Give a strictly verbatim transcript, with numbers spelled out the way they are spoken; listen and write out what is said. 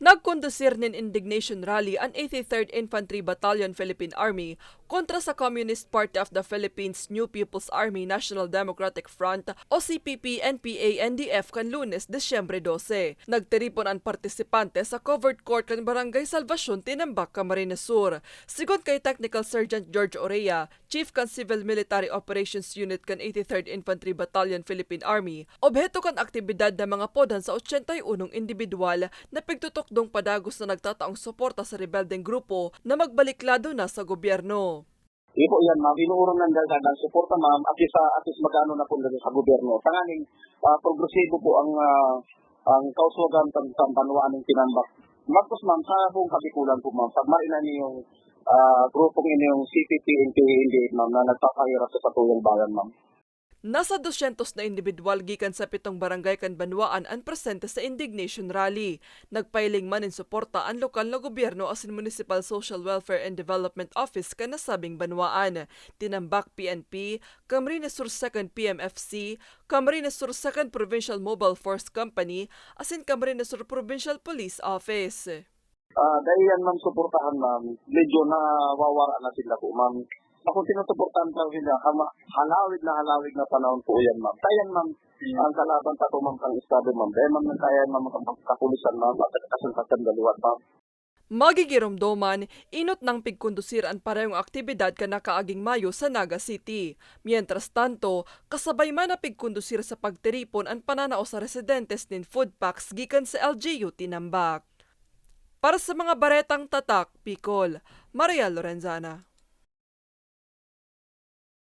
Nagkondusir nin indignation rally an eighty-third Infantry Battalion Philippine Army kontra sa Communist Party of the Philippines New People's Army National Democratic Front o C P P N P A N D F kan Lunes, Disyembre dose. Nagtiripon an partisipante sa covered court kan Barangay Salvacion, Tinambac, Camarines Sur. Sigon kay Technical Sergeant George Orea, Chief kan Civil Military Operations Unit kan eighty-third Infantry Battalion Philippine Army, obheto kan aktibidad na mga podhan sa ochenta y unong indibidwal na pigtutukdong padagos na nagtataong suporta sa rebeldeng grupo na magbalik lado na sa gobyerno. Iyo po yan, ma'am. Inuurong nang dagdag ang suporta, ma'am, at isa, at is magano na po nila sa gobyerno. Tanganing, ah, progresibo po ang, ah, ang kauswagan sa, sa banwaan ng Tinambac. Magpos, ma'am, sa buong Kabikulan po, ma'am. Pag marina niyong, ah, grupong inyong C P P, N P A, N D F, ma'am, na nagpapahirap sa satuyang bayan, ma'am. Nasa dosyentos na indibidwal gikan sa pitong barangay kan banwaan an presente sa indignation rally. Nagpahiling man nin suporta an lokal na gobyerno asin Municipal Social Welfare and Development Office kan nasabing banwaan, Tinambac P N P, Camarines Sur Second P M F C, Camarines Sur Second Provincial Mobile Force Company, asin Camarines Sur Provincial Police Office. Ah, dai yan, ma'am, suportahan, ma'am. Medyo nawawara na sila po, ma'am. Ako, sinusuportahan ko sila. Hama-, halawig na halawig na panahon po yan, ma'am. Kaya yan, ma'am, ang kalaban sa po, ma'am, kang Estado, ma'am. Dahil, ma'am, nang kaya yan, ma'am, ang kapulisan, ma'am, at saka kasuntakan na luwad, ma'am. Magigiromdoman, inot nang pigkondusir an parehong aktibidad kan nakaaging Mayo sa Naga City. Mientras tanto, kasabay man na pigkondusir sa pagtiripon an pananao sa residentes nin food packs gikan sa L G U Tinambac. Para sa mga baretang tatak, Bicol, Maria Lorenzana.